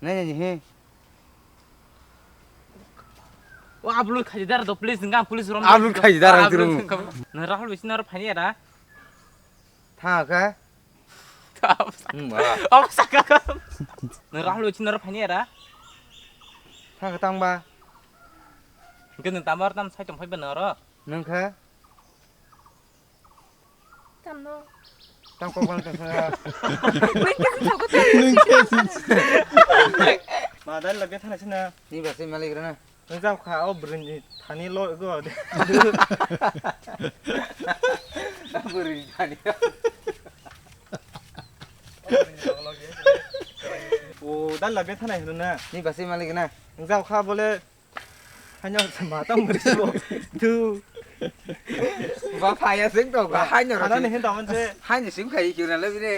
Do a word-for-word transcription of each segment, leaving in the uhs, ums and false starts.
Nai, nai, he. O upload khaidi dara do, please, nang police rom. Upload khaidi dara, upload khaidi. Nang Rahul bisi naro phani era. Thang kha. Thang. Hmm, ba. Obo saka kha. Nang Rahul bisi naro phani era. Thang kha tang ba. Hingke nang tamar tam sai tong phai ba naro. Nang kha. Tamno. Tang kok bang tang sana. Nang khe sing thago tang. Nang khe sing. Ma dal lage thana sina. Ni basi malik rana. Nang jao kha o bwrwini thani lo go de. Bwrwini thani. O dal lage thana hino na. Ni basi malik na. Nang jao kha bole. Haino se ma tang bwrwi bo. Tu. Ba phaya sing to ba haino. Ano ni hin tong se. Haino sing khai kyu na le bine.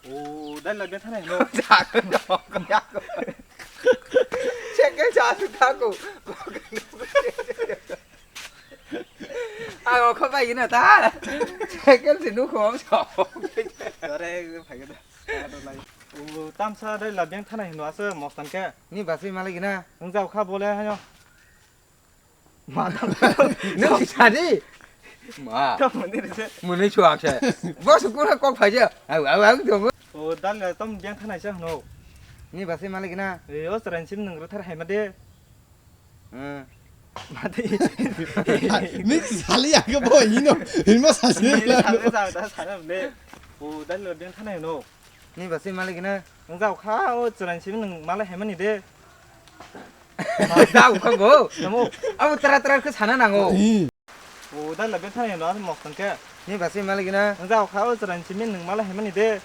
O dal la bethana no. Check ke cha su ta ko. Ago kho bai na ta. Check ke se nu khom so. Ore phai ga. O tamsa dal la bethana hino ase mostan ke. Ni basi malai gina. Nang jao kha bole haino. Ma tamo. Nwng si sadi. Ma. Tamo ni rese. Mwnwi chuak se. Bo su kuna kok phai je. Au, au, au, tamo. O dal ga tam biang thanai sa hno. Ni basi malik na. E o chwrai sim nwng rwthar hai ma de. Hmm. Ma de. Nwng si sali ya ke bo hino. Hino sa si. Ni sa sa sa sa le. O dal ga biang thanai hno. Ni basi malik na. Nwng jao kha o chwrai simi nwng malai hai mani de. Jao kha bo. Tamo. Abo tra tra khe sana nango. Hmm. O dai la bethai no asuk mok tang khe. Ni basi malik na. Nwng jao kha o chwrai simi nwng malai hai mani de.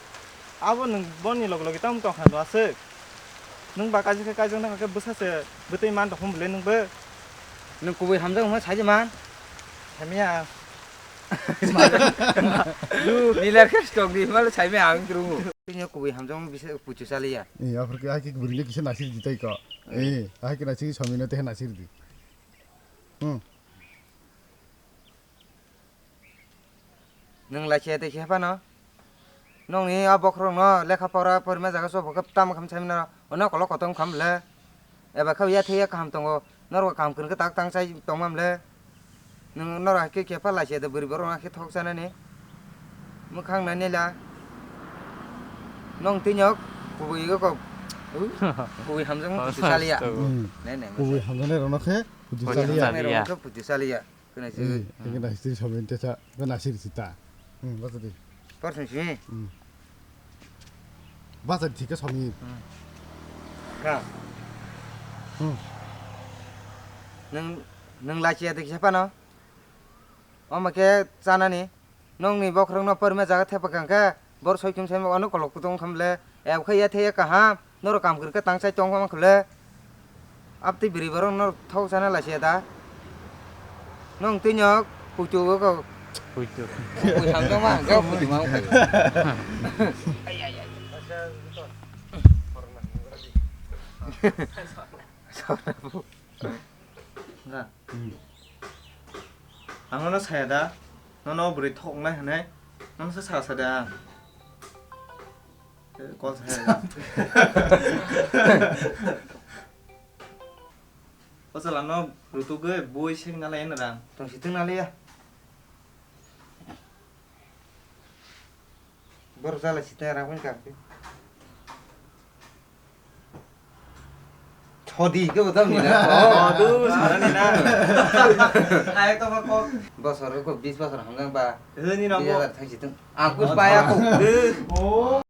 Abo nwng boni log logi tam tong kha no asuk. Nwng ba kaji khe kaijak nang khe bwsa se bwtwi man tong bwle nwng bo. Nwng kubui hamjak wngma sai man. Hamya. Nila khe stock di, malo sai me ang kru. Ini kubui hamjak bisa puchu saliya. Eh, aphar ke aki kubui le kisa nasir di tai ko. Eh, aki nasir somi no te nasir di. Hmm. Nwng lai se te khe phano. Nongni a bokhorok no lekha pora porima jaga sobo khe tamo kham sai mano. Ono kolok kotom kham le. Eba khe ya thaya kaham tongo. Norok kaham kwrwng khe tak tang sai tongmam le. Nwng norok hai khe kepha lai se de bwrwi borok no khe thok sanani. Mwkhang nai nai la. Nong twinyok kubui go kok. Kubui hamjakma putu saliya. Hmm. Nai nai. Kubui hamjaknai rok no khe putu saliya. Hamjaknai rok no khe putu saliya. Kena sih. Hmm, kena sih somin tesa, kena sih sita. Hmm, baca di. Por sing sih. Hmm. Baca di ke somin. Hmm. Ka. Hmm. Nang, nang lachi ada siapa no? Oma ke sana ni. Nongni bokhorokno porima jaga thepa kha khe, bor soichung sai ma wano kolok kutung kham le, ebo khe ya thaya kaham, norok kam kwrwkhe tang sai tong ma khule. Abtwi bwrwi borok norok thok sana lai se da. Nong twi nok puitu go ko. Puitu. Pui ham jong ma, ga puitu ma. Ai, ai, ai. Sora bu. Nga. Hmm. Ang nono saya da, nono bwrwi thok wngnai hwnwi, nono se sa sa da. Eh, kol saya da. O chala no rutugwi bui seng nalai na rang. Tong si tong nalai ya. Borok jala sita rang bai kang. Chodi ke botam ni na. Oh, du, sana ni na. Ayo to ba kok. Bosor ko bis bosor hamjang ba. Hini no. Bis hajar thang si tong. Aku paya ko. Oh.